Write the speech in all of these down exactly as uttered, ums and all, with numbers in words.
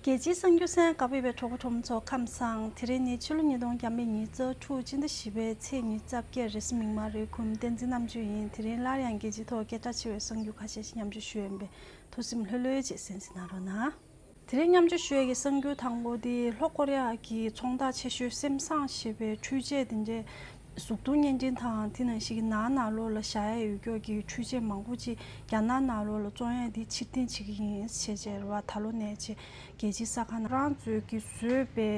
རྒྱལ་སྤྱིའི་གསར་འགྱུར་གསན་གནང་བའི་གྲོགས་པོ་གྲོགས་མོ་ཚོ་ཁམས་བཟང་། དེ་རིང་ནི་ཕྱི་ལོ་ཉིས་སྟོང་ཉི་ཤུ་རྩ་དྲུག་སྤྱི་ཟླ་བཞི་པའི་ཚེས་ཉི་ཤུ་རྩ་བརྒྱད་རེས་གཟའ་མིག་དམར་རེད། ཁོམ་བསྟན་འཛིན་རྣམ་དཔྱོད་ཡིན། དེ་རིང་སླར་ཡང་རྒྱལ་སྤྱིའི་ཐོག་སྐད་གྲགས་ཆེ་བའི་གསར་འགྱུར་ཁ་ཤས་ཤིག་མཉམ་སྤྱོད་ཞུ་ཡས་ཡིན་པས་ཐུགས་སེམས་ལྷོད་ལྷོད་བྱས་གསན་གཟིགས་གནང་རོགས་གནང་། དེ་རིང་མཉམ་སྤྱོད་ཞུ་ཡས་ཀྱི་གསར་འགྱུར་དང་པོ་དེ་ལྷོ་ཀོ་རི་ཡ་གི་ཚོང་བདག་ཆེ་ཤོས་སེམ་སང་ཞེས་པའི་འཕྲུལ་ཆས་དེ་འདྲའི་གཟུགས་མཐོང་བརྙན་འཕྲིན་དང་དེ་ནང་བཞིན་གྱི་ནང་ནང་ལོགས་ལ་བཞག་ཡས་ཡོད་སྐྱོར་གྱི་འཕྲུལ་ཆས་མང་པོ་ཅིག་རྒྱ་ནག་ནང་ལོགས་ལ་བཙོང་ཡས་དེ་ཕྱིར་འཐེན་བྱེད་ཀྱི་ཡིན་ཞེས་བྱས་རེད་བ། ད་ལོ་ནས་ཅིག་རྒྱལ་སྤྱིའི་གསར་ཁང་ནང་རང་ཚོས་ཀྱིས་བཟོས་པའི་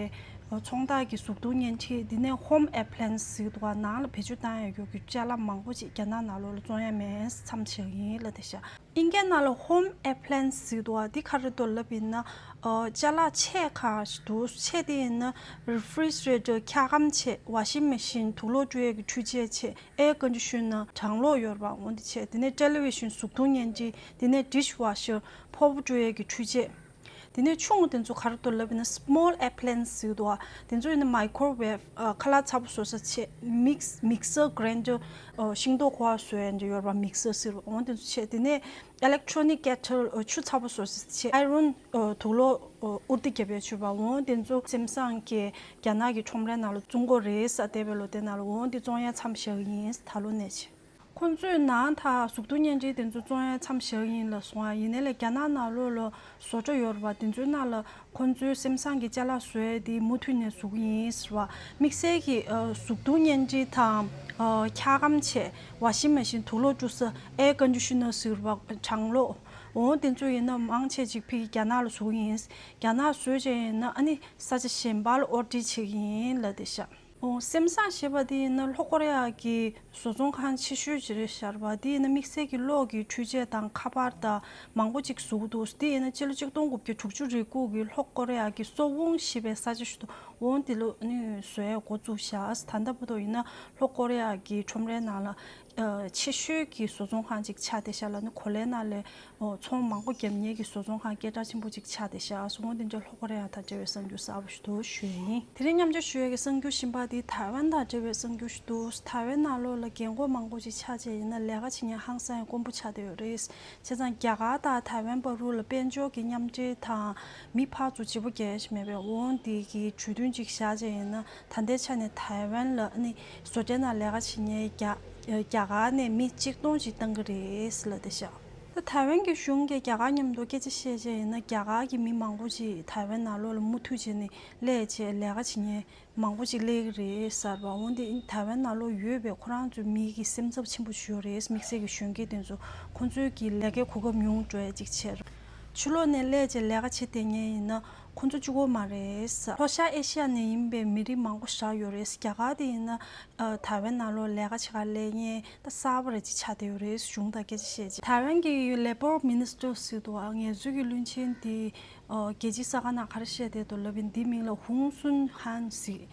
ཚོང་རྟགས་ཀྱི་གཟུགས་མཐོང་བརྙན་འཕྲིན་འདི་ནས་ཧོམ་ཨེ་པི་ལེན་སི་ཟེར་གྱི་འདུག་ག་ནང་ལ་བེད་སྤྱོད་བཏང་ཡས་ཡོད་སྐྱོར་གྱི་ཅ་ལག་མང་པོ་ཅིག་རྒྱ་ནག་ནང་ལོགས་ལ་བཙོང་ཡས་མེད་མཚམས་བཞག་གི་ཡིན་ལབ་བསྡད་ཤག་ཨིན་སྐད་ནང་ལ་ཧོམ་ཨེ་པི་ལེན་སི་ཟེར་གྱི་འདུག་ག་འདི་ག་རེ་འདུག་ལབ་ཡིན་ན། ཨ་ཅ་ལག་ཆས་ཁག་ཅིག་འདུག་ཆས་དེ་ཡིན་ན་རི་ཕི་རི་ཇི་རེ་ཊར་འཁྱགས་སྒམ་ཆས། ཝ་ཤིང་མེ་ཤིན་དུག་ལོག་བཀྲུ་ཡས་ཀྱི་འཕྲུལ་ཆས་བྱས། ཨེར་ཀོན་ཌི་ཤི་ནར་གྲང་གློག་ཡོད་རེད་པ། འོ་འདི་བྱས། དེ་ནས་ཊེ་ལི་བི་ཤན་གཟུགས་མཐོང་བརྙན་འཕྲིན། དེ་ནས་ཌིཤ་ཝ་ཤར་ཕོར་པ་བཀྲུ་ཡས་ཀྱི་འཕྲུལ་ཆས། དེ་ནས་ཆུང་ངུ་དེ་ཚོ་ག་རེ་འདུག་ལབ་ཡིན་ན་སི་མོལ་ཨེ་པི་ལེན་སི་ཟེར་གྱི་འདུག་ག་དེ་ཚོ་ཡིན་ན་མའི་ཀོ་རོ་ཝེབ་ཁ་ལག་ཚ་པོ་བཟོ་ས་བྱས། མིག་སི་མིག་སར་གྷི་རེན་ཌར་ཤིང་ཏོག་གོ་བ་བཟོ་ཡས་འདྲ་ཡོད་རེད་པ། མིག་སར་ཟེར་བ་འོ་དེ་ཚོ་བྱས། དེ་ནས་ཨི་ལེག་ཊོ་ནིག་ཀེ་ཊལ་ཆུ་ཚ་པོ་བཟོ་ས་བྱས། ཨའི་རོན་དུག་ལོག་དབུར་ཏི་བརྒྱབ་ཡས་ཆུ་བ་འོ་དེ་ཚོ་སེམ་སང་གིས་རྒྱ་ནག་གི་ཁྲོམ་རའི་ནང་ལ་བཙོང་གི་རེད་ཟེར་བསྡད་པའི་ལོ་དེ་ནང་ལ་འོ་དེ་བཙོང་ཡས་མཚམས་བཞག་གི་ཡིན་ད་ལོ་ནས་བྱས། ཁོང་ཚོས་ནང་ད་གཟུགས་མཐོང་བརྙན་འཕྲིན་དེ་ཚོ་བཙོང་ཡས་མཚམས་བཞག་ཡིན་ལབ་སོང་ང་། ཡིན་ནའི་ལས་རྒྱ་ནག་ནང་ལོགས་ལ་བཟོ་གྲྭ་ཡོད་རེད་པ། དེ་ཚོའི་ནང་ལ་ཁོང་ཚོའི་སེམ་སང་གི་ཅ་ལག་བཟོ་ཡས་དེ་མུ་མཐུད་ནས་བཟོ་གི་ཡིན་ཟེར་བ། དམིགས་བསལ་གྱི་ཨ་གཟུགས་མཐོང་བརྙན་འཕྲིན་དང་ཨ་འཁྱགས་སྒམ་ཆས། ཝ་ཤིང་མེ་ཤིན་དུག་ལོག་བཀྲུ་ས། ཨེར་ཀོན་ཌི་ཤི་ནར་ཟེར་བ་གྲང་གློག་འོ་དེ་ཚོ་ཡིན་ན་མང་ཆེ་ཅིག་ཕ་གི་རྒྱ་ནག་ལ་བཟོ་གི་ཡིན། རྒྱ་ནག་བཟོས་བྱས་ཡིན་ན་ཨ་ནི་ས་ཆ་གཞན་པ་ལ་ཨོར་ཌར་བྱེད་ཀྱི་ཡིན་ལབ་བསྡད་ཤག་འོ་སེམ་སང་ཞེས་པ་དེ་ཡིན་ན་ལྷོ་ཀོ་རི་ཡ་གི་བཟོ་ཚོང་ཁང་ཆེ་ཤོས་ཅིག་རེད་ཤག་པ། དེ་ཡིན་ན་དམིགས་བསལ་གྱི་གློག་གི་འཕྲུལ་ཆས་དང་ཁ་པར་དང་མང་པོ་ཅིག་བཟོ་གི་འདུག་དེ་ཡིན་ན་སྤྱི་ལོ་ཆིག་སྟོང་དགུ་བརྒྱ་དྲུག་ཅུ་རེ་དགུ་གི་ལྷོ་ཀོ་རི་ཡ་གི་སོ་ཝུང་ཞེས་པའི་ས་ཆ་ཞིག་ཏུ་འོ་དེ་ལོ་ནི་བཟོ་ཡས་འགོ་བཙུགས་ཤག་ད་ལྟ་བར་དུ་ཡིན་ན་ལྷོ་ཀོ་རི་ཡ་གི་ཁྲོམ་རའི་ནང་ལ་ཆེ་ཤོས་ཀྱི་བཟོ་ཚོང་ཁང་ཅིག་ཆགས་བསྡད་ཤག་ལ་ནི་གོ་ལའི་ནང་ལས། ཨོ་ཚོང་མང་པོ་བརྒྱབ་མཁན་གྱི་བཟོ་ཚོང་ཁང་སྐད་གྲགས་ཆེན་པོ་ཅིག་ཆགས་བསྡད་ཤག་སོང་ངོ་དེ་འདྲ་ལྷོ་ཀོ་རི་ཡ་དང་འབྲེལ་བའི་གསར་འགྱུར་གསར་པ་ཞིག་ཏུ་ཞུས་ཡིན། དེ་རིང་མཉམ་སྤྱོད་ཞུ་ཡས་ཀྱི་གསར་འགྱུར་གཞན་པ་དེ་ཐའེ་ཝན་དང་འབྲེལ་བའི་གསར་འགྱུར་ཞིག་ཏུ། ཐའེ་ཝན་ནང་ལོགས་ལ་རྒན་གོག་མང་པོ་ཅིག་ཆགས་བྱས་ཡིན་ན་ལས་ཀ་བྱེད་མཁན་ཧང་སང་ཡང་དཀོན་པོ་ཆགས་བསྡད་ཡོད་རེད། བྱས་ཙང་རྒྱ་གར་དང་ཐའེ་ཝན་བར་དུ་ལ་དཔལ་འབྱོར་གྱི་མཉམ་འབྲེལ་དང་མི་ཕར་ཚུར་བརྗེ་པོ་རྒྱག་ཡ་ཞིག་མེད་པའི་དབང་དེ་གི་གྲོས་མཐུན་ཅིག་བཞག་བྱས་ཡིན་ན་ད་ལྟའི་ཆ་ནས་ཐའེ་ཝན་ལ་ནི་བཟོ་གྲྭའི་ནང་ལས་ཀ་བྱེད་མཁན་རྒྱ་རྒྱ་གར་ནས་མི་གཅིག་སྟོང་ཅིག་བཏང་གི་རེད་ལབ་བསྡད་ཤག་ད་ཐའེ་ཝན་གྱི་གཞུང་གིས་རྒྱ་གར་མཉམ་དུ་སྐད་ཆ་བཤད་བྱས་ཡིན་ན་རྒྱ་གར་གྱི་མི་མང་པོ་ཅིག་ཐའེ་ཝན་ནང་ལོགས་ལ་མུ་མཐུད་བྱས་ནས་སླེབས་བྱས་ལས་ཀ་བྱེད་མཁན་མང་པོ་ཅིག་སླེབས་ཀྱི་རེད་ཟེར་བ། འོན་ཏེ་ཐའེ་ཝན་ནང་ལོགས་ཡོད་པའི་ཁོ་རང་ཚོའི་མི་གི་སེམས་འཚབ་ཆེན་པོ་ཞིག་ཡོད་རེད། དམིགས་བསལ་གྱི་གཞོན་སྐྱེས་དེ་ཚོ་ཁོང་ཚོའི་གི་ལས་ཀའི་གོ་སྐབས་ཉུང་འགྲོ་ཡ་ཅིག་བྱས་རེད། ཕྱི་ལོགས་ནས་སླེབས་བྱས་ལས་ཀ་བྱེད་བསྡད་མཁན་ཡིན་ན་ཁོང་ཚོ་གཅིག་པོ་མ་རེད་ཟེར། ལྷོ་ཤར་ཨེ་ཤི་ཡ་ནས་ཡིན་པའི་མི་རིགས་མང་པོ་ཞིག་ཡོད་རེད། རྒྱ་གར་དེ་ཡིན་ན་ཨ་ཐའེ་ཝན་ནང་ལོགས་ལས་ཀ་བྱེད་གར་སླེབས་མཁན་ད་གསར་པ་རེ་ཅིག་ཆགས་བསྡད་ཡོད་རེད། གཞུང་དང་སྐད་ཆ་བཤད་ཅིག་ཐའེ་ཝན་གྱི་ལེ་བོར་མི་ནི་སི་ཊར་ཟེར་འདུག་ཨ་ངལ་རྩོལ་གྱི་བློན་ཆེན་དེ་ཨ་རྒྱལ་སྤྱིའི་གསར་ཁང་ནང་ག་རེ་བཤད་བསྡད་འདུག་ལབ་ཡིན། འདི་མིང་ལ་ཧུང་སུན་ཧན་ཟེར།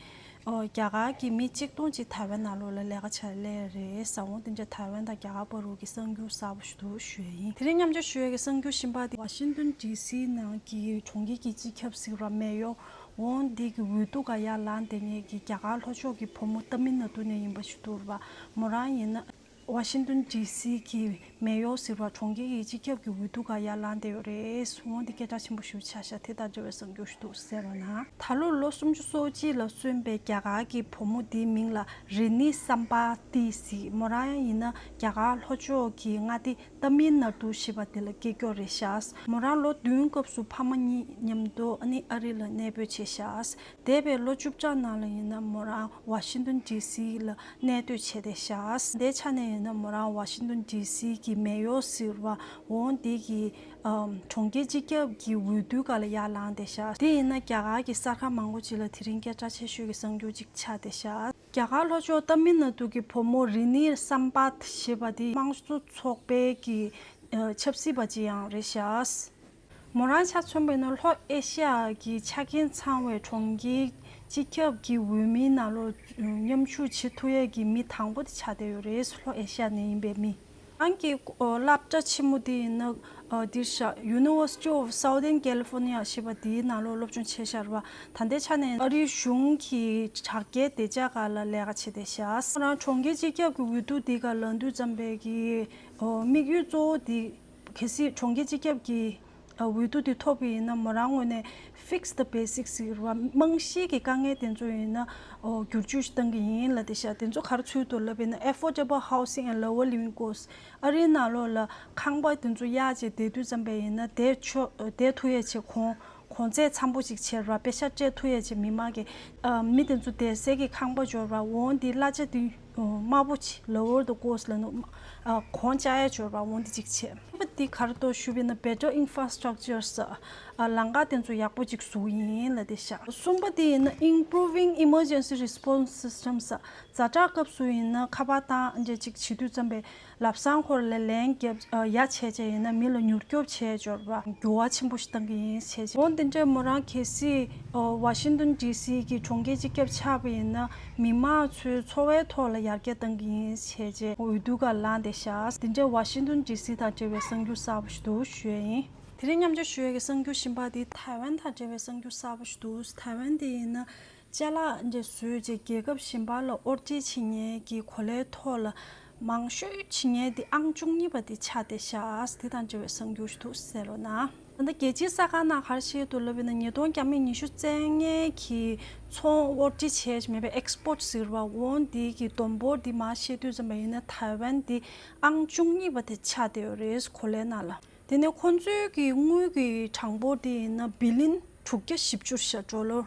ཨ་རྒྱ་གར་གྱི་མི་གཅིག་སྟོང་ཅིག་ཐའེ་ཝན་ནང་ལོགས་ལ་ལས་ཀ་བྱ་སླེབས་རེད་ཟེར། འོ་དེ་འདྲ་ཐའེ་ཝན་དང་རྒྱ་གར་བར་དུ་གི་གསར་འགྱུར་གསར་པ་ཞིག་ཏུ་ཞུ་ཡ་ཡིན། དེ་རིང་མཉམ་སྤྱོད་ཞུ་ཡ་གི་གསར་འགྱུར་གཞན་པ་དེ་ཝ་ཤིང་ཏོན་ཌི་སི་ནང་གི་གྲོང་ཁྱེར་གྱི་སྤྱི་ཁྱབ་ཟེར་བ་མེ་ཡོར་འོ་འདི་གི་འོས་བསྡུ་ག་ཡར་ལངས་བསྡད་མཁན་གྱི་རྒྱ་གར་ལྷོ་ཕྱོགས་ཀྱི་བུ་མོ་ཏ་མིལ་ནཱ་ཌུ་ནས་ཡིན་པ་ཞིག་འདུག་རེད་པ། མོ་རང་ཡིན་ན། ཝ་ཤིང་ཏོན་ཌི་སི་གི་མེ་ཡོར་ཟེར་བ་གྲོང་ཁྱེར་གྱི་སྤྱི་ཁྱབ་ཀྱི་འོས་བསྡུ་ག་ཡར་ལངས་བསྡད་ཡོད་རེད། འོ་འདི་སྐད་གྲགས་ཆེན་པོ་ཞིག་ཆགས་ཤག་དེ་དང་འབྲེལ་བའི་གསར་འགྱུར་ཞིག་འདུག་གསན་རོགས་གནང་། ད་ལོ་ལོ་སུམ་ཅུ་སོ་གཅིག་ལ་སོན་པའི་རྒྱ་གར་གྱི་བུ་མོ་འདིའི་མིང་ལ་རི་ནི་སམ་པ་ཏི་ཟེར། མོ་རང་ཡིན་ན་རྒྱ་གར་ལྷོ་ཕྱོགས་ཀྱི་མངའ་སྡེ་ཏ་མིལ་ནཱ་ཌུ་ཞེས་པ་དེ་ལ་སྐྱེས་མགྱོགས་རེད་ཤག་མོ་རང་ལོ་བདུན་སྐབས་སུ་ཕ་མ་གཉིས་མཉམ་དུ་ཨ་ནི་ཨ་རི་ལ་གནས་སྤོས་བྱས་ཤག་འདས་པའི་ལོ་བཅུ་ཕྲག་ནང་ལ་ཡིན་ན་མོ་རང་ཝ་ཤིང་ཏོན་ཌི་སི་ལ་གནས་སྡོད་བྱས་བསྡད་ཤག་དེའི་ཆ་ནས་ཡིན་ན་མོ་རང་ཝ་ཤིང་ཏོན་ཌི་སི་གི་མེ་ཡོར་ཟེར་བ་འོ་འདི་གི་ཨམ་གྲོང་ཁྱེར་སྤྱི་ཁྱབ་ཀྱི་འོས་བསྡུ་སྒང་ལ་ཡར་ལངས་བསྡད་ཤག་དེ་ཡིན་ན་རྒྱ་གར་གྱི་གསར་ཁང་མང་པོ་ཅིག་ལ་དེ་རིང་སྐད་གྲགས་ཆེ་ཤོས་ཀྱི་གསར་འགྱུར་ཅིག་ཆགས་བསྡད་ཤག་རྒྱ་གར་ལྷོ་ཕྱོགས་ཏ་མིལ་ནཱ་ཌུ་གི་བུ་མོ་རི་ནི་སམ་པཱཐ་ཞེས་པ་དེ་དམངས་གཙོ་ཚོགས་པའི་གི་ཨ་ཆབ་སྲིད་པ་ཅིག་ཡང་རེད་ཤག་མོ་རང་ཆ་མཚོན་པ་ཡིན་ན་ལྷོ་ཨེ་ཤི་ཡ་གི་ཆ་རྐྱེན་ཚང་བའི་གྲོང་ཁྱེར་སྤྱི་ཁྱབ་ཀྱི་འོས་མིའི་ནང་ལོགས་མཉམ་ཞུགས་བྱེད་ཐུབ་ཡས་ཀྱི་མི་དང་པོ་དེ་ཆགས་བསྡད་ཡོད་རེད། ལྷོ་ཨེ་ཤི་ཡ་ནས་ཡིན་པའི་མི། རང་གི་སློབ་གྲྭ་ཆེན་མོ་དེ་ཡིན་ན་འདིར་ཤག University of Southern California ཞེས་པ་དེའི་ནང་ལོགས་སློབ་སྦྱོང་བྱས་ཤག་རེད་པ། ད་ལྟའི་ཆ་ནས་ཨ་རིའི་གཞུང་གི་དྲ་རྒྱའི་བདེ་འཇགས་སྒང་ལ་ལས་ཀ་བྱས་བསྡད་ཤག་རང་གྲོང་ཁྱེར་སྤྱི་ཁྱབ་ཀྱི་འོས་བསྡུ་འདི་སྒང་ལངས་དུས་ཙམ་པའི་གི་དམིགས་ཡུལ་གཙོ་བོ་འདི། གལ་སྲིད་གྲོང་ཁྱེར་སྤྱི་ཁྱབ་ཀྱི་ འོས་བསྡུ་དེ་ཐོབ་པ་ཡིན་ན་མོ་རང་ངོས་ནས་fix the basics ཟེར་བ་རྨང་གཞིའི་གི་དཀའ་ངལ་དེ་ཚོ་ཡིན་ན་འོ་བསྒྱུར་བཅོས་ཤིག་གཏང་གི་ཡིན་ལབ་དེ་ཤག་དེ་ཚོ་ག་རེ་ཚུལ་དུ་ལབ་པ་ཡིན་ན་affordable housing and lower living costs ཨ་རིའི་ནང་ལོགས་ལ་ཁང་པ་དེ་ཚོ་གཡར་བྱས་བསྡད་དུས་ཙམ་པ་ཡིན་ན་བསྡད་ཆོག་བསྡད་ཐུབ་ཡས་ཆེད་གོང་གོང་ཚད་འཚམ་པོ་ཅིག་བྱས་ར་པེ་ཤ་སྤྲད་ཐུབ་ཡས་ཆེད་མི་མང་གི་ཨ་མི་དེ་ཚོ་བསྡད་སའི་གི་ཁང་པ་འབྱོར་བ་འོང་དེ་གླ་ཆ་དེ་དམའ་པོ་ཆེ་lower the cost ལ་ནུ་ཨ་གོང་བཅག་ཡས་འབྱོར་བ་འོང་དེ་ཅིག་བྱས། ཨ་དེ་ག་རེ་ཐོག་ཞུས་པ་ཡིན་ན་better infrastructures ཨ་ལམ་ཁ་དེ་ཚོ་ཡག་པོ་ཅིག་བཟོ་ཡིན་ལབ་དེ་ཤག་གསུམ་པ་དེ་ཡིན་ན་improving emergency response systems ཛ་དྲག་སྐབས་སུ་ཡིན་ན་ཁ་པར་བཏང་འདྲ་ཅིག་བྱེད་དུས་ཙམ་པའི་ལམ་སང་ཁོར་ལ་ལན་རྒྱབ་ཡ་བྱས་བྱས་ཡིན་ན་མི་ལ་མྱུར་སྐྱོབ་བྱས་འབྱོར་བ་འགྱུར་བ་ཆེན་པོ་ཞིག་བཏང་གི་ཡིན་བྱས་བྱས། འོ་འདི་འདྲའི་མོ་རང་གལ་སྲིད་ཝ་ཤིང་ཏོན་ཌི་སི་གི་གྲོང་ཁྱེར་གཅིག་ཁྱབ་ཆགས་པ་ཡིན་ན་མི་མང་ཚོའི་འཚོ་བའི་ཐོག་ལ་ཡར་རྒྱས་བཏང་གི་ཡིན་བྱས་བྱས་འོས་བསྡུ་ག་ལངས་བསྡད་ཤག་འདི་འདྲའི་ཝ་ཤིང་ཏོན་ཌི་སི་དང་འབྲེལ་བའི་གསར་འགྱུར་གསར་པ་ཞིག་འདུག་ཞུ་ཡ་ཡིན། དེ་རིང་མཉམ་སྤྱོད་ཞུ་ཡ་གི་གསར་འགྱུར་གཞན་པ་དེ་ཐའེ་ཝན་དང་འབྲེལ་བའི་གསར་འགྱུར་གསར་པ་ཞིག་འདུག་ཐའེ་ཝན་དེ་ཡིན་ན། ཅ་ལག་འདྲ་བཟོས་རྗེས་རྒྱལ་ཁབ་གཞན་པ་ལ་དབོར་འདྲེན་བྱེད་མཁན་གྱི་གོ་ལའི་ཐོག་ལ་མང་ཤོས་བྱེད་མཁན་དེ་ཨང་བཅུ་གཉིས་པ་དེ་ཆགས་བསྡད་ཤག་དེ་དང་འབྲེལ་བའི་གསར་འགྱུར་ཞིག་འདུག་གསན་རོགས་གནང་། ད་ལྟ་རྒྱལ་སྤྱིའི་གསར་ཁང་ནང་ག་རེ་བཤད་འདུག་ལབ་པ་ཡིན་ན་ཉིས་སྟོང་བརྒྱ་མེད་ཉི་ཤུ་རྩ་ལྔའི་གི་ཚོང་དབོར་འདྲེན་བྱས་མེད་པའི་ཨེགས་པོར་ཊི་ཟེར་བ་འོང་དེ་གི་བསྡོམས་འབོར་དེ་མར་བཤད་དུས་ཙམ་པ་ཡིན་ན་ཐའེ་ཝན་དེ་ཨང་བཅུ་གཉིས་པ་དེ་ཆགས་བསྡད་ཡོད་རེད་གོ་ལའི་ནང་ལ། དེ་ནས་ཁོང་ཚོའི་གི་དངུལ་གྱི་གྲངས་འབོར་དེ་ཡིན་ན་བི་ལིན་དྲུག་བརྒྱ་བཞི་བཅུ་ཤ་ཌོ་ལར།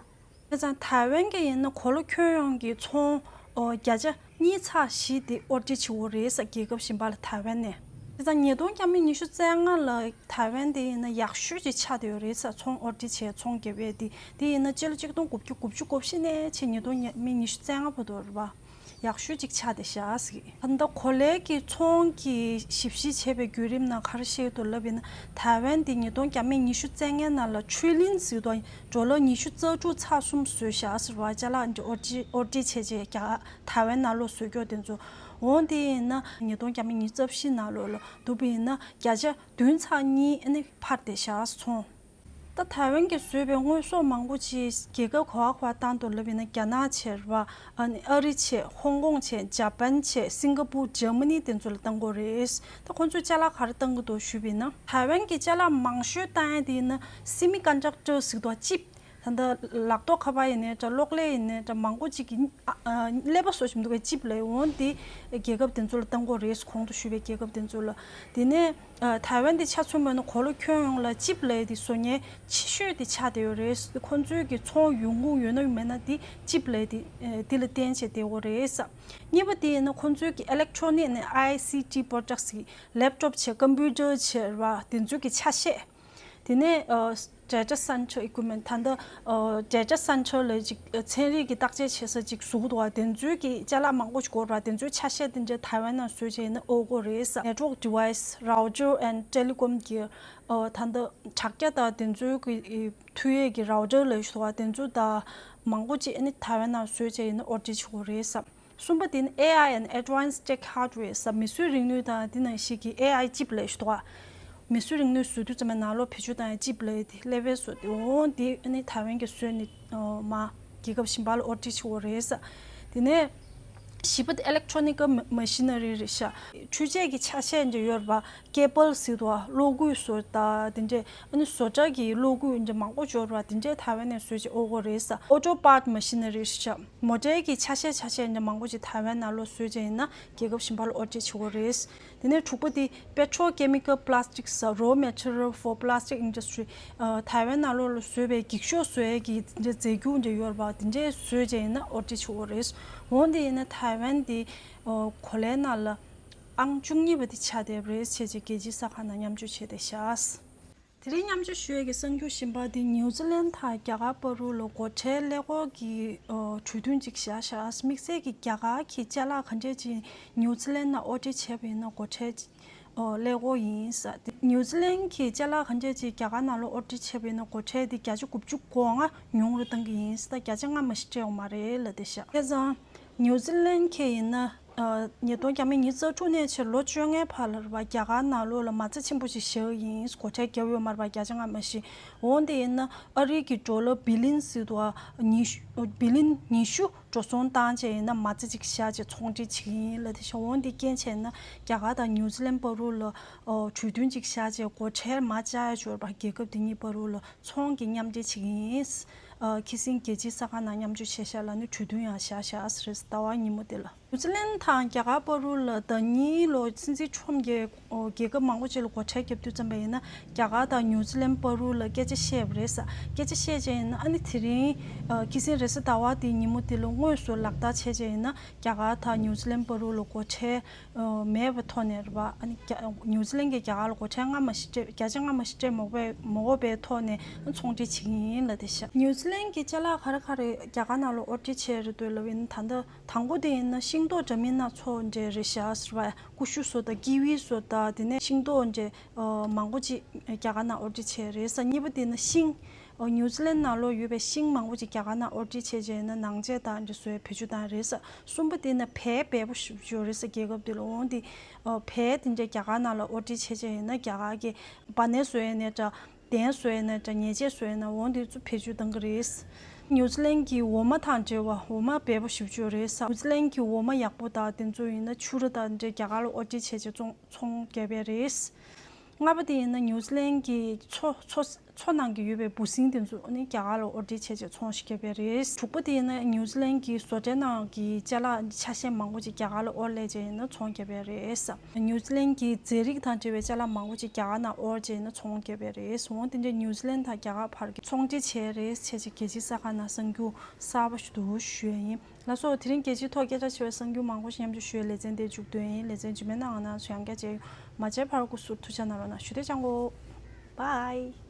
བྱས་ཙང་ཐའེ་ཝན་གྱི་ཡིན་ན་གོ་ལ་ཁྱོན་ཡོངས་ཀྱི་ཚོང་ཨོ་བརྒྱ་ཆ་གཉིས་ཚེག་བཞི་དེ་དབོར་འདྲེན་བྱེད་དགོས་རེད་ས་རྒྱལ་ཁབ་གཞན་པ་ལ་ཐའེ་ཝན་ནས། བྱས་ཙང་ཉིས་སྟོང་བརྒྱ་མེད་ཉི་ཤུ་རྩ་ལྔ་ལ་ཐའེ་ཝན་དེ་ཡིན་ན་ཡག་ཤོས་ཅིག་ཆགས་བསྡད་ཡོད་རེད་ས་ཚོང་དབོར་འདྲེན་བྱས་ཚོང་རྒྱབ་ཡས་དེ་དེ་ཡིན་ན་སྤྱི་ལོ་གཅིག་སྟོང་དགུ་བརྒྱ་དགུ་བཅུ་གོ་བཞི་ནས་བྱས་ཉིས་སྟོང་བརྒྱ་མེད་ཉི་ཤུ་རྩ་ལྔ་བར་དུ་རེད་པ། ཡག་ཤོས་ཅིག་ཆགས་བསྡད་ཤག་ཟེར། ད་ལྟ་གོ་ལའི་གི་ཚོང་གི་ཞིབ་བཤེར་བྱས་པའི་བརྒྱུད་རིམ་ནང་ག་རེ་བཤད་འདུག་ལབ་ཡིན་ན་ཐའེ་ཝན་དེ་ཉིས་སྟོང་བརྒྱ་མེད་ཉི་ཤུ་རྩ་ལྔའི་ནང་ལ་ཊི་རི་ལི་ཡན་ཟེར་དུས་ཌོ་ལར་ཉི་ཤུ་རྩ་དྲུག་ཚེག་གསུམ་བཟོས་ཤག་ཟེར་བ་ཅ་ལག་འདི་དབོར་འདྲེན་དབོར་འདྲེན་བྱས་རྗེས་རྒྱ་གར་ཐའེ་ཝན་ནང་ལོགས་བཟོས་ཀྱོག་དེ་ཚོ་འོང་དེ་ཡིན་ན་ཉིས་སྟོང་བརྒྱ་མེད་ཉི་ཤུ་རྩ་བཞི་ནང་ལོགས་ལ་འདུག་པ་ཡིན་ན་བརྒྱ་ཆ་བདུན་ཚེག་གཉིས་ཨ་ནི་འཕར་བསྡད་ཤག་ཚོང་། ད་ཐའེ་ཝན་གྱིས་བཟོས་པའི་དངོས་ཟོག་མང་པོ་ཅིག་རྒྱལ་ཁབ་ག་བ་ག་བ་བཏང་འདུག་ལབ་ཡིན་ན་རྒྱ་ནག་བྱས་རེད་པ། ཨ་ནི་ཨ་རི་བྱས་ཧོང་ཀོང་བྱས་ཇ་པན་བྱས་སིང་ག་པུར་ཇར་མ་ནི་དེ་ཚོ་ལ་བཏང་གི་ཡོད་རེད། ད་ཁོང་ཚོས་ཅ་ལག་ག་རེ་བཏང་གི་འདུག་ཞུས་པ་ཡིན་ན་ཐའེ་ཝན་གྱི་ཅ་ལག་མང་ཤོས་བཏང་ཡ་དེ་ཡིན་ན་སི་མི་ཀོན་ཌག་ཊར་ཟེར་འདུག་པ་ཅིབ། ད་ལྟ་ལག་ཐོག་ཁ་པར་ཡིན་ནའི་འདྲ་གློག་ཀླད་ཡིན་ནའི་འདྲ་མང་པོ་ཅིག་གི་ཨ་ཨ་ཀླད་པ་བཟོ་བཞིན་འདུག་པའི་ཅིབ་ལབ་འོང་དེ་རྒྱལ་ཁབ་དེ་ཚོ་ལ་བཏང་གི་ཡོད་རེད། གོང་དུ་ཞུས་པའི་རྒྱལ་ཁབ་དེ་ཚོ་ལ། དེ་ནས་ཨ་ཐའེ་ཝན་དེ་ཆ་མཚོན་པ་ཡིན་ན་གོ་ལ་ཁྱོན་ཡོངས་ལ་ཅིབ་ལབ་ཡས་དེ་བཟོ་མཁན་ཆེ་ཤོས་དེ་ཆགས་བསྡད་ཡོད་རེད། ཁོང་ཚོའི་གི་ཚོང་ཡོང་ཁུངས་ཡོད་ན་མེད་ན་དེ་ཅིབ་ལབ་ཡས་དེ་ཨ་དེ་ལ་བརྟེན་བྱས་བསྡད་ཡོད་རེད། གཉིས་པ་དེ་ཡིན་ན་ཁོང་ཚོའི་གི་ཨི་ལེག་ཊོ་ནིག་ནས་ཨའི་སི་ཊི་པོ་རོ་ཌག་ཊི་གི་ལེབ་ཊོབ་བྱས་ཀམ་པུ་ཊར་བྱས་ར་དེ་ཚོའི་གི་ཆ་ཤས། དེ་ནས་ཨ་data center equipment ད་ལྟ་ཨ་data center ལ་ཅིག་ཨ་ཚན་རིག་གི་བརྟག་དཔྱད་བྱེད་ས་ཅིག་བཟོ་གི་འདུག་པ། དེ་ཚོའི་གི་ཅ་ལག་མང་པོ་ཞིག་དགོས་རེད་པ། དེ་ཚོའི་ཆ་ཤས་དེ་འདྲ་ཐའེ་ཝན་ནང་བཟོས་བྱས་ཡིན་ན་ཨོ་གོ་རེད་ས། network device, router and telecom gear ཨ་ད་ལྟ་དྲ་རྒྱ་དང་དེ་ཚོའི་གི་མཐུད་ཡས་ཀྱི་router ལབ་ཞིག་འདུག་པ། དེ་ཚོ་དང་མང་པོ་ཅིག་ཨ་ནི་ཐའེ་ཝན་ནང་བཟོས་བྱས་ཡིན་ན་ཨོ་ཌར་བྱེད་དགོས་རེད་ས། གསུམ་པ་དེ་ནི་ཨེ་ཨའི་and advanced tech hardware ས་མིག་གཟུགས་རིག་ནུས་དང་དེ་ནང་བཞིན་གྱི་ཨེ་ཨའི་ཅིབ་ལབ་ཞིག་འདུག་པ། མིག་གཟུགས་རིག་ནུས་བཟོ་དུས་ཙམ་པའི་ནང་ལོགས་བེད་སྤྱོད་བཏང་ཡ་ཅིབ་ལབ་ཡ་དེ་ཀླད་པའི་བཟོ་དེ་འོང་དེ་ཨ་ནི་ཐའེ་ཝན་གྱིས་བཟོས་ནས་མ་རྒྱལ་ཁབ་གཞན་པ་ལ་ཨོ་ཌར་བྱེད་དགོས་རེད་ས། དེ་ནས་བཞི་པ་དེ་electronic machinery རེད་ཤག་འཕྲུལ་ཆས་ཀྱི་ཆ་ཤས་འདྲ་ཡོད་རེད་པ། ཀེ་བལ་ཟེར་དུས་གློག་སྐུད་བཟོ་ད་དེ་འདྲས་ཨ་ནི་བཟོ་གྲྭ་གི་གློག་སྐུད་འདྲ་མང་པོ་འབྱོར་བ་དེ་འདྲས་ཐའེ་ཝན་ནས་བཟོས་བྱས་ཨོ་གོ་རེད་ས། auto part machinery ཤག་མོ་ཊའི་གི་ཆ་ཤས་ཆ་ཤས་འདྲ་མང་པོ་ཅིག་ཐའེ་ཝན་ནང་ལོགས་བཟོས་བྱས་ཡིན་ན་རྒྱལ་ཁབ་གཞན་པ་ལ་ཨོ་ཌར་བྱེད་དགོས་རེད། དེ་ནས་དྲུག་པ་དེ་petrochemical plastics raw material for plastic industry ཨ་ཐའེ་ཝན་ནང་ལོགས་ལ་བཟོས་པའི་འགྱིག་ཤོག་བཟོ་ཡས་ཀྱི་འདྲ་རྫས་འགྱུར་འདྲ་ཡོད་རེད་པ། དེ་འདྲས་བཟོས་བྱས་ཡིན་ན་ཨོ་ཌར་བྱེད་དགོས་རེད། འོང་དེ་ཡིན་ན་ཐའེ་ཝན་དེ་ཨ་གོ་ལའི་ནང་ལ་ཨང་བཅུ་གཉིས་པ་དེ་ཆགས་བསྡད་པ་རེད་བྱས་བྱས་རྒྱལ་སྤྱིའི་གསར་ཁང་ནང་མཉམ་སྤྱོད་བྱས་བསྡད་ཤག་དེ་རིང་མཉམ་སྤྱོད་ཞུ་ཡས་ཀྱི་གསར་འགྱུར་གཞན་པ་དེ་ནིའུ་ཛི་ལན་དང་རྒྱ་གར་བར་དུ་ལ་སྒོ་ཁྲལ་ཀླད་ཀོར་གྱི་ཨ་གྲོས་མཐུན་ཅིག་བཞག་ཤག་དམིགས་བསལ་གྱི་རྒྱ་གར་གྱི་ཅ་ལག་ག་འདྲས་ཅིག་ནིའུ་ཛི་ལན་ནང་ཨོ་ཌར་བྱས་པ་ཡིན་ན་སྒོ་ཁྲལ་ཨ་ཀླད་ཀོར་ཡིན་ས། དེ་ནིའུ་ཛི་ལན་གྱི་ཅ་ལག་ག་འདྲས་ཅིག་རྒྱ་གར་ནང་ལ་ཨོ་ཌར་བྱས་པ་ཡིན་ན་སྒོ་ཁྲལ་དེ་བརྒྱ་ཆ་དགུ་བཅུ་གོ་ལྔ་ཉུང་རུ་བཏང་གི་ཡིན་ས། ད་བརྒྱ་ཆ་ལྔ་མ་ཞིག་སྤྲད་ཡོད་མ་རེད་ལབ་བསྡད་ཤག་བྱས་ཙང་ནིའུ་ཛི་ལན་གྱི་ཡིན་ན། ཉིས་སྟོང་ཉི་ཤུ་རྩ་དྲུག་ནས་ཕྱིར་ལོ་བཅོ་ལྔའི་བར་ལ་རེད་པ། རྒྱ་གར་ནང་ལོགས་ལ་མ་རྩ་ཆེན་པོ་ཞིག་བཞག་ཡིན། སྒོ་ཁྲལ་བརྒྱབ་ཡོད་མ་རེད་པ། བརྒྱ་ཆ་ལྔ་མ་ཞིག་འོན་ཏེ་ཡིན་ན་ཨ་རི་གི་ཌོ་ལར་བི་ལིན་ཟེར་དུས་ཉི་ཤུ་བི་ལིན་ཉི་ཤུ་འགྲོ་སོང་བཏང་བྱས་ཡིན་ན་མ་རྩ་གཅིག་བཞག་བྱས་ཚོང་འབྲེལ་བྱེད་ཀྱི་ཡིན་ལབ་དེ་ཤ། འོན་ཏེ་རྐྱེན་བྱས་ན་རྒྱ་གར་དང་ཉུ་ཛི་ལན་བར་དུ་ལ་གྲོས་མཐུན་གཅིག་བཞག་བྱས་སྒོ་ཁྲལ་མར་བཅག་ཡ་འབྱོར་པ་རྒྱལ་ཁབ་དེ་གཉིས་བར་དུ་ལ་ཚོང་གི་མཉམ་འབྲེལ་བྱེད་ཀྱི་ཡིན། ཁ་སང་རྒྱལ་སྤྱིའི་གསར་ཁང་ནང་མཉམ་ཞུགས་བྱས་ཤག་ལ་ནི་གྲོས་མཐུན་ཡང་བཞག་བཞག་རེད། ཟླ་བ་ཉིན་མོ་དེ་ལ། ཉུ་ཛི་ལན་དང་རྒྱ་གར་བར་དུ་ལ་ཟླ་གཉིས་ལོ་སྲིད་འཛིན་ཁྲོམ་གྱི་རྒྱལ་ཁབ་མང་པོ་ཅིག་ལ་སྒོ་ཁྲལ་བརྒྱབ་དུས་ཙམ་པ་ཡིན་ན་རྒྱ་གར་དང་ཉུ་ཛི་ལན་བར་དུ་ལ་སྐད་ཆ་བཤད་པ་རེད་ས། སྐད་ཆ་བཤད་བྱས་ཡིན་ན་ཨ་ནི་དེ་རིང་ཁ་སང་རེས་གཟའ་ཟླ་བ་དེའི་ཉིན་མོ་དེ་ལ་དངོས་སུ་ལག་བསྟར་བྱས་བྱས་ཡིན་ན་རྒྱ་གར་དང་ཉུ་ཛི་ལན་བར་དུ་ལ་སྒོ་ཁྲལ་མེད་པའི་ཐོག་ནས་རེད་པ། ཨ་ནི་རྒྱ་ཉུ་ཛི་ལན་གྱིས་རྒྱ་གར་ལ་སྒོ་ཁྲལ་སྔ་མ་ཞིག་སྤྲད། བརྒྱ་ཆ་སྔ་མ་ཞིག་སྤྲད་མ་དགོས་པའི་མ་དགོས་པའི་ཐོག་ནས་ཚོང་འབྲེལ་བྱེད་ཀྱི་ཡིན་ལབ་དེ་ཤ། ཉུ་ཛི་ལན་གྱི་ཅ་ལག་ག་རེ་ག་རེ་རྒྱ་གར་ནང་ལ་ཨོ་ཌར་བྱས་རེད་འདུག་ལབ་ཡིན་ན། ད་ལྟ་དང་པོ་དེ་ཡིན་ན་ཤིང་ཏོག་འདྲ་མིན་སྣ་ཚོགས་འདྲ་རེད་ཤག་ཟེར་བ། ཀུ་ཤུ་བཟོ་དང་ཀི་ཝི་བཟོ་དང་དེ་ནས་ཤིང་ཏོག་འདྲ་མང་པོ་ཅིག་རྒྱ་གར་ནང་ཨོ་ཌར་བྱས་རེད་ས། གཉིས་པ་དེ་ཡིན་ན་ཤིང་། ཉུ་ཛི་ལན་ནང་ལོགས་ཡོད་པའི་ཤིང་མང་པོ་ཅིག་རྒྱ་གར་ནང་ཨོ་ཌར་བྱས་བྱས་ཡིན་ན་ནང་ཆས་དང་འདྲ་བཟོ་བའི་བེད་སྤྱོད་བཏང་རེད་ས། གསུམ་པ་དེ་ཡིན་ན་བལ་འབེལ་པོ་ཞེ་པོ་ཅིག་ཡོད་རེད་ས་རྒྱལ་ཁབ་དེ་ལ། འོན་ཏེ་བལ་དེ་འདྲ་རྒྱ་གར་ནང་ལ་ཨོ་ཌར་བྱས་བྱས་ཡིན་ན་རྒྱ་གར་གྱི་བ་ནས་བཟོས་ནས་འདྲ། གདན་བཟོས་ནས་འདྲ། ཉལ་ཆས་བཟོས་ནས་འོ་འདི་ཚོ་བེད་སྤྱོད་གཏང་གི་རེད། ཉུ་ཛི་ལན་གྱི་འོ་མ་དང་འབྲེལ་བ་འོ་མ་འབེལ་པོ་ཞེ་པོ་ཅིག་ཡོད་རེད་ས། ཉུ་ཛི་ལན་གྱི་འོ་མ་ཡག་པོ་དང་དེ་ཚོ་ཡིན་ན་ཕྱུར་ར་དང་འདྲ་རྒྱ་གར་ལ་ཨོ་ཌར་བྱས་བྱས་ཚོང་ཚོང་རྒྱབ་ཡ་རེད། ལྔ་པ་དེ་ཡིན་ན་ཉུ་ཛི་ལན་གྱི་མཚོ་མཚོ་མཚོ་ནང་གི་ཡོད་པའི་འབུ་སྲིན་དེ་ཚོ་ནི་རྒྱ་གར་ལ་ཨོ་ཌར་བྱས་བྱས་ཚོང་ཞིག་རྒྱབ་ཡ་རེད། དྲུག་པ་དེ་ཡིན་ན་ཉུ་ཛི་ལན་གྱི་བཟོ་གྲྭའི་ནང་གི་ཅ་ལག་ཆ་ཤས་མང་པོ་ཅིག་རྒྱ་གར་ལ་ཨོ་ཌར་སླེབས་བྱས་ཡིན་ན་ཚོང་རྒྱབ་ཡ་རེད། ཉུ་ཛི་ལན་གྱི་རྫས་རིགས་དང་འབྲེལ་བའི་ཅ་ལག་མང་པོ་ཅིག་རྒྱ་གར་ནང་ཨོ་ཌར་བྱས་ན་ཚོང་རྒྱབ་ཡ་རེད། འོ་དེ་འདྲའི་ཉུ་ཛི་ལན་དང་རྒྱ་གར་བར་གྱི་ཚོང་འབྲེལ་བྱས་རེད་བྱས་ཅིག་རྒྱལ་སྤྱིའི་གསར་ཁང་ནང་གསར་འགྱུར་གསར་པ་ཞིག་ཏུ་ཞུ་ཡ་ཡིན། ལགས་སོ། དེ་རིང་རྒྱལ་སྤྱིའི་ཐོག་སྐད་ཆ་བྱས་པའི་གསར་འགྱུར་མང་པོ་ཞིག་མཉམ་དུ་ཞུ་ཡའི་ལེ་ཚན་དེ་མཇུག་བསྡུ་ཡ་ཡིན། ལེ་ཚན་རྗེས་མའི་ནང་ང་ཚོ་ཡང་བསྐྱར་མཇལ་ཡོང་། མ་མཇལ་བར་སྐུ་གཟུགས་ཐུགས་ཅག་གནང་རོགས་གནང་། ཞུ་བདེ་ཅང་གོ། Bye།